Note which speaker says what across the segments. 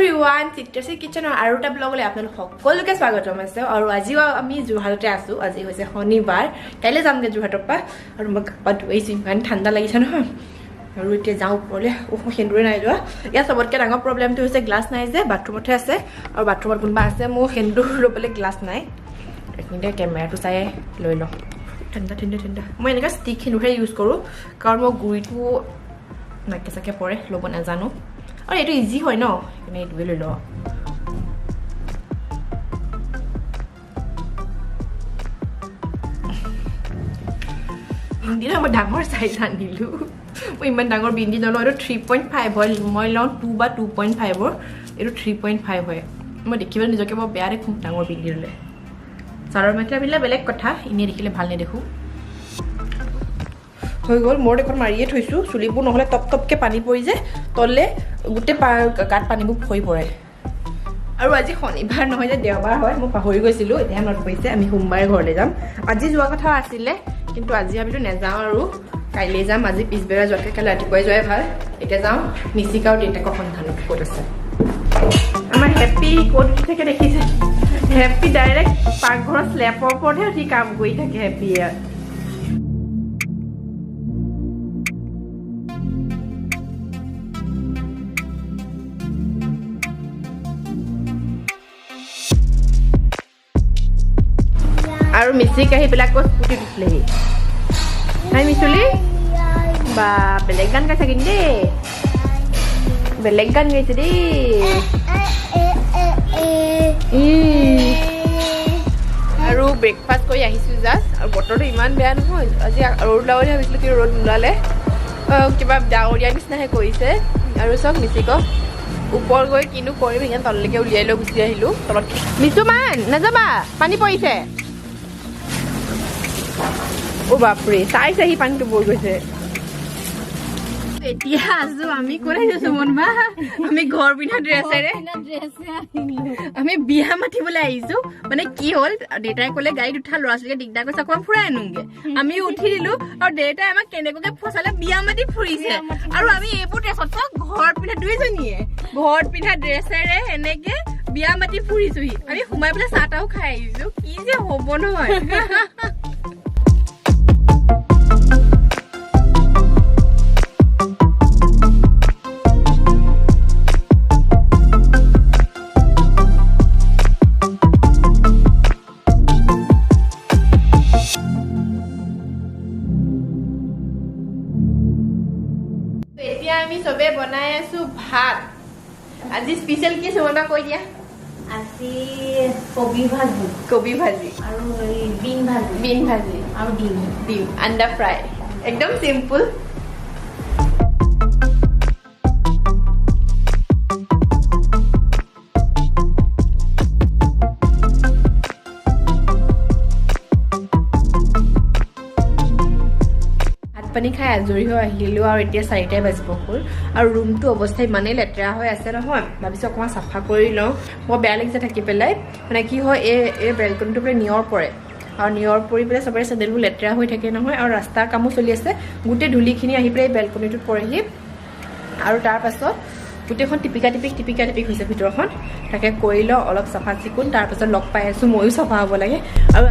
Speaker 1: Everyone, Chitrashree কিচেনৰ আৰু এটা ব্লগলৈ আপোনালোক সকলোকে স্বাগতম জনাইছোঁ। আৰু আজিও আমি যোৰহাটতে আছোঁ। আজি হৈছে শনিবাৰ, কাইলৈ যামগৈ যোৰহাটৰ পৰা। আৰু মই গা পা ধুই আহিছোঁ, ইমান ঠাণ্ডা লাগিছে নহয়। আৰু এতিয়া যাওঁ ওপৰলৈ। মই সেন্দুৰে নাই যোৱা। ইয়াত চবতকৈ ডাঙৰ প্ৰব্লেমটো হৈছে গ্লাছ নাই যে, বাথৰুমতহে আছে। আৰু বাথৰুমত কোনোবা আছে, মোৰ সেন্দুৰ ল'বলৈ গ্লাছ নাই। এইখিনিতে কেমেৰাটো চাই লৈ লওঁ। ঠাণ্ডা ঠাণ্ডা ঠাণ্ডা। মই এনেকুৱা ষ্টিক সেন্দুৰহে ইউজ কৰোঁ, কাৰণ মই গুড়িটো নাকে চাকে পৰে, ল'ব নাজানো। আৰু এইটো ইজি হয় ন, সেইকাৰণে এইটোৱে লৈ লওঁ। বিন্দি মই ডাঙৰ চাইজ আনিলোঁ। মই ইমান ডাঙৰ বিন্দি নলওঁ। এইটো 3.5 হয়, মই লওঁ 2 বা 2.5ৰ। এইটো 3.5 হয়। মই দেখিবলৈ নিজকে বৰ বেয়া দেখোঁ ডাঙৰ বিন্দি ল'লে। চাদৰ মেখেলা পিন্ধিলে বেলেগ কথা, এনেই দেখিলে ভাল নেদেখোঁ। হৈ গ'ল, মূৰত এখন মাৰিয়ে থৈছোঁ। চুলিবোৰ নহ'লে টপ টপকৈ পানী পৰি যায়, তলে গোটেই গাত পানীবোৰ ভৰি পৰে। আৰু আজি শনিবাৰ নহয় যে, দেওবাৰ হয়, মই পাহৰি গৈছিলোঁ। এতিয়া মনত পৰিছে, আমি সোমবাৰে ঘৰলৈ যাম। আজি যোৱা কথা আছিলে, কিন্তু আজি ভাবিলোঁ নেযাওঁ আৰু কাইলৈ যাম। আজি পিছবেলা যোৱাতকৈ কাইলৈ ৰাতিপুৱাই যোৱাই ভাল। এতিয়া যাওঁ মিচিক আৰু দেউতাকৰ সন্ধানত ক'ত আছে। আমাৰ হেপী ক'ত উঠি থাকে দেখিছে? হেপী ডাইৰেক্ট পাকঘৰৰ শ্লেপৰ ওপৰতহে উঠি কাম কৰি থাকে হেপীয়ে। আৰু মিচিক আহি পেলাই আকৌ স্কুটিত উঠিলেহি। হাই মিচুলি, বা বেলেগ গান গাইছা কিন্তু দেই, বেলেগ গান গাইছে দেই। আৰু ব্ৰেকফাষ্ট কৰি আহিছোঁ জাষ্ট। আৰু বতৰটো ইমান বেয়া নহয়, আজি ৰ'দ ওলাব বুলি ভাবিছিলোঁ, কিন্তু ৰ'দ নোলালে, কিবা ডাৱৰীয়া নিচিনাহে কৰিছে। আৰু চাওক মিচিকক ওপৰত গৈ কিনো কৰিম, সেইকাৰণে তললৈকে উলিয়াই লৈ গুচি আহিলোঁ। তলত মিচুমান নাযাবা, পানী পৰিছে। অ' বাপৰে, চাইছে সি পানীটো বৈ গৈছে। এতিয়া আছো আমি ক'ত আহিছো সুমন বা? আমি ঘৰ পিন্ধা ড্ৰেছেৰে আমি বিয়া মাতিবলৈ আহিছো। মানে কি হ'ল, দেউতাই ক'লে গাড়ীত উঠা ল'ৰা ছোৱালীকে দিগদাৰ কৰিছে, অকণমান ফুৰাই আনোগে। আমি উঠি দিলো আৰু দেউতাই আমাক কেনেকুৱাকে ফচালে, বিয়া মাতি ফুৰিছে। আৰু আমি এইবোৰ ড্ৰেছত চব ঘৰত পিন্ধা দুইজনীয়ে ঘৰত পিন্ধা ড্ৰেছেৰে এনেকে বিয়া মাতি ফুৰিছোহি। আমি সোমাই পেলাই চাহ তাহো খাই আহিছো। কি যে হ'ব নহয়। এতিয়া আমি চবে বনাই আছো ভাত। আজি স্পেচিয়েল কি সুমনা কৈ দিয়া?
Speaker 2: আজি কবি ভাজি,
Speaker 1: কবি ভাজি
Speaker 2: আৰু বিন ভাজি,
Speaker 1: বিন ভাজি
Speaker 2: আৰু ডিম,
Speaker 1: ডিম আণ্ডা ফ্ৰাই, একদম চিম্পল। পানী খাই আজৰি হৈ আহিলোঁ। আৰু এতিয়া 4টাই বাজিব হ'ল। আৰু ৰুমটো অৱস্থা ইমানেই লেতেৰা হৈ আছে নহয়, ভাবিছোঁ অকণমান চাফা কৰি লওঁ। বৰ বেয়া লাগিছে থাকি পেলাই। মানে কি হয়, এই বেলকনিটো বোলে নিয়ৰ পৰে, আৰু নিয়ৰ পৰি পেলাই চবৰে চেণ্ডেলবোৰ লেতেৰা হৈ থাকে নহয়। আৰু ৰাস্তাৰ কামো চলি আছে, গোটেই ধূলিখিনি আহি পেলাই এই বেলকনিটোত পৰেহি। আৰু তাৰপাছত গোটেইখন টিপিকা টিপিক টিপিকা টিপিক হৈছে ভিতৰখন। তাকে কৰি লওঁ অলপ চাফা চিকুণ, তাৰপাছত লগ পাই আছোঁ। ময়ো চাফা হ'ব লাগে। আৰু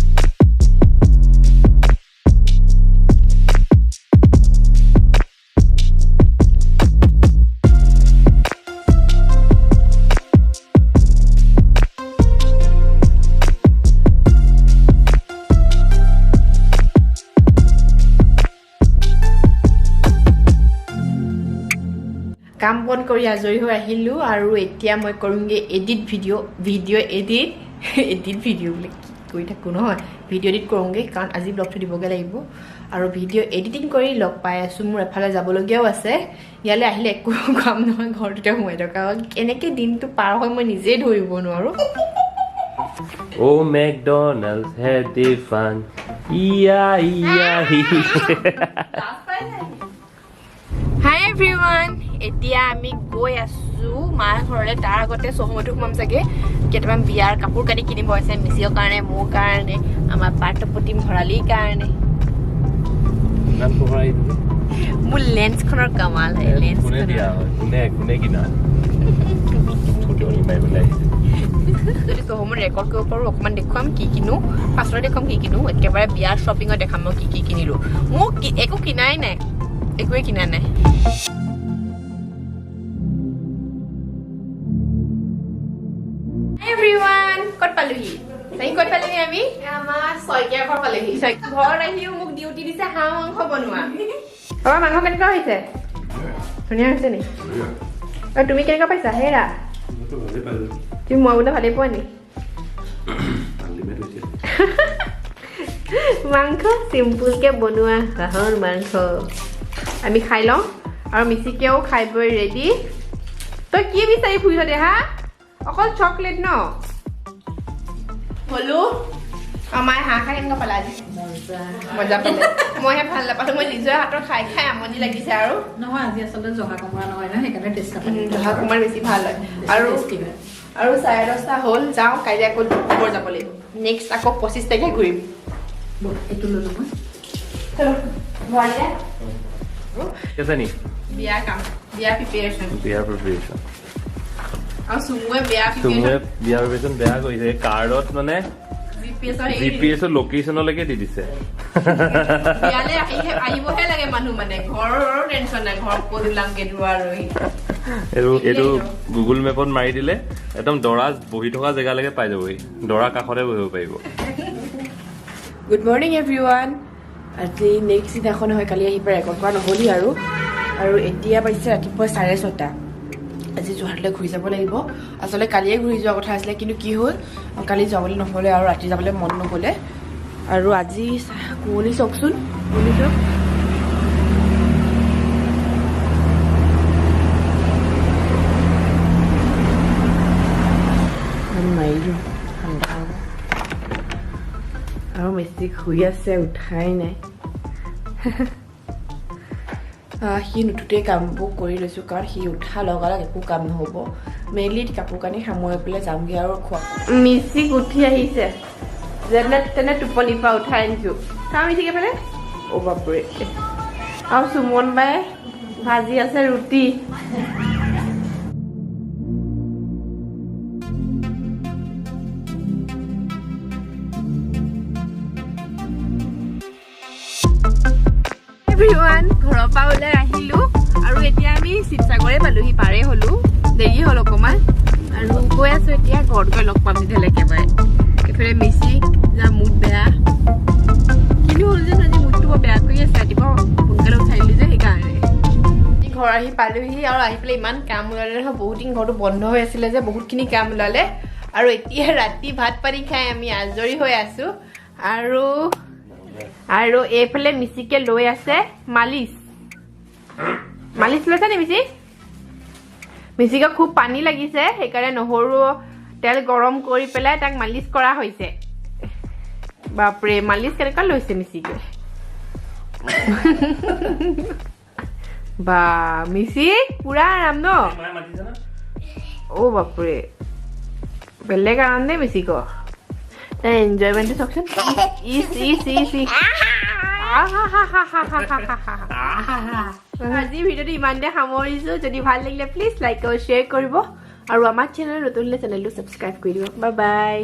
Speaker 1: কাম বন কৰি আজৰি হৈ আহিলোঁ। আৰু এতিয়া মই কৰিমগৈ edit video, video edit, edit video বুলি কি কৰি থাকোঁ নহয়, ভিডিঅ' এডিট কৰোঁগৈ, কাৰণ আজি ব্লগটো দিবগৈ লাগিব। আৰু ভিডিঅ' এডিটিং কৰি লগ পাই আছোঁ। মোৰ এফালে যাবলগীয়াও আছে, ইয়ালৈ আহিলে একো কাম নহয়, ঘৰটোতে সোমাই থকা হয়। কেনেকৈ দিনটো পাৰ হয় মই নিজেই ধৰিব নোৱাৰোঁ।
Speaker 3: Oh, McDonald's had the fun. E-I-E-I.
Speaker 1: Hi everyone, এতিয়া আমি গৈ আছো মাৰ ঘৰলৈ। তাৰ আগতে চৌহদতো সোমাম চাগে, কেইটামান বিয়াৰ কাপোৰ কানি কিনিব আছে, মিচিৰ কাৰণে, মোৰ কাৰণে, আমাৰ পাৰ্থপ্ৰতিম ভৰালীৰ কাৰণে। মোৰ লেন্সখনৰ কামাল হয়, লেন্সখনৰ।
Speaker 3: কোনে কিনা?
Speaker 1: ৰেকৰ্ড কৰিব পাৰোঁ অকণমান দেখুৱাম কি কিনো, পাছলৈ দেখুৱাম কি কিনো, একেবাৰে বিয়াৰ শ্বপিঙত দেখাম মই কি কি কিনিলোঁ। মোক একো কিনাই নাই, একোৱেই কিনা নাই। এভৰিৱান, ক'ত পালোহি? ক'ত পালোহি আমি?
Speaker 2: আমাৰ শইকীয়া ঘৰ পালেহি।
Speaker 1: ঘৰত আহিও মোক ডিউটি দিছে হাঁহ মাংস বনোৱা। বাবা, মাংস কেনেকুৱা হৈছে? ধুনীয়া হৈছে নি? আৰু তুমি কেনেকুৱা পাইছা? হেৰা, তুমি মই বোলে ভালেই পোৱা নি? মাংস চিম্পুলকে বনোৱা হাঁহৰ মাংস আমি খাই লওঁ আৰু মিচিকেও খাই বৈ ৰেডি। তই কি বিচাৰি ফুৰিছ দেহা? অকল চকলেট ন? হ'লো আমাৰ হাঁহ খাই কেনেকুৱা পালা আজি? মজা পালে। মইহে ভাল নাপালোঁ, মই নিজৰ হাতৰ খাই খাই আমনি লাগিছে। আৰু
Speaker 4: নহয়, আজি আচলতে জহা কোমোৰা নহয় ন, সেইকাৰণে টেষ্ট নাপালোঁ।
Speaker 1: জহা কোমোৰা বেছি ভাল হয়। আৰু আৰু 10:30 হ'ল, যাওঁ। কাইলৈ আকৌ ডিব্ৰুগড় যাব লাগিব। নেক্সট আকৌ 25 তাৰিখে ঘূৰিম।
Speaker 4: এইটো ল'লো মই।
Speaker 1: বিয়া কাম, বিয়া প্ৰিপেৰেশ্যন।
Speaker 3: বিয়াৰ প্ৰিপেৰেশ্যন।
Speaker 1: আৰু চুমুৱে বেয়া
Speaker 3: চুমুৱে বিয়াৰ প্ৰিপেৰেশ্যন বেয়া কৰিছে। কাৰ্ডত মানে জিপিএছৰ লোকেশ্যনলৈকে দি দিছে।
Speaker 1: বিয়ালে আহিবহে লাগে মানুহ, মানে ঘৰৰ টেনশ্যন নাই, ঘৰ ক'ত ওলামগে আৰু।
Speaker 3: এইটো গুগল মেপত মাৰি দিলে একদম দৰা বহি থকা জেগালৈকে পাই যাবহি, দৰা কাষতে বহিব পাৰিব।
Speaker 1: Good morning everyone. আজি নেক্সট দিনাখন হয়, কালি আহি পেলাই ৰেকৰ্ড কৰা নহ'লি আৰু। আৰু এতিয়া বাজিছে ৰাতিপুৱা 6:30। আজি যোৰহাটলৈ ঘূৰি যাব লাগিব। আচলতে কালিয়ে ঘূৰি যোৱা কথা আছিলে, কিন্তু কি হ'ল কালি যাবলৈ নহ'লে আৰু ৰাতি যাবলৈ মন নগ'লে। আৰু আজি কুঁৱলী চাওকচোন, কুঁৱলী চাওক। মাৰি দিওঁ, ঠাণ্ডা হ'ব। আৰু মিস্ত্ৰী শুই আছে, উঠাই নাই। সি নুঠোতেই কামবোৰ কৰি লৈছোঁ, কাৰণ সি উঠা লগালগ একো কাম নহ'ব। মেইনলি কাপোৰ কানি সামৰি পেলাই যামগৈ আৰু খোৱা। মিচিক উঠি আহিছে, যেনে তেনে টোপনিৰ পৰা উঠাই আনিছোঁ। চাওঁ মিচিক এইফালে। অ' বাপৰে। আৰু সুমন বাই ভাজি আছে ৰুটি। এভৰিৱান, ঘৰৰ পৰা ওলাই আহিলোঁ আৰু এতিয়া আমি শিৱসাগৰে পালোহি, পাৰেই হ'লো, দেৰি হ'ল অকণমান। আৰু গৈ আছোঁ এতিয়া ঘৰত গৈ লগ পাম তেতিয়াহ'লে একেবাৰে। এইফালে মিচিক যা মুড বেয়া, কিনো হ'ল জানো আজি মুডটো বৰ বেয়া কৰি আছে, ৰাতিপুৱা সোনকালে উঠাই দিলোঁ যে সেইকাৰণে। ঘৰ আহি পালোহি আৰু আহি পেলাই ইমান কাম ওলালে নহয়, বহুত দিন ঘৰটো বন্ধ হৈ আছিলে যে বহুতখিনি কাম ওলালে। আৰু এতিয়া ৰাতি ভাত পানী খাই আমি আজৰি হৈ আছোঁ। আৰু আৰু এইফালে মিচিকে লৈ আছে মালিচ। মালিচ লৈছে নি মিচিক? মিচিকক খুব পানী লাগিছে, সেইকাৰণে নহৰু তেল গৰম কৰি পেলাই তাক মালিচ কৰা হৈছে। বাপৰে, মালিচ কেনেকুৱা লৈছে মিচিকে। বা মিচিক পুৰা আৰাম ন? অ' বাপৰে, বেলেগ আৰাম দেই মিচিকৰ। তাই এনজয়মেণ্টটো চাওকচোন। ইচ ইচ ইচ ইচ। আজি ভিডিঅ'টো ইমানতে সামৰিছোঁ। যদি ভাল লাগিলে প্লিজ লাইক আৰু শ্বেয়াৰ কৰিব, আৰু আমাৰ চেনেল নতুন হ'লে চেনেলটো ছাবস্ক্ৰাইব কৰি দিব। Bye bye.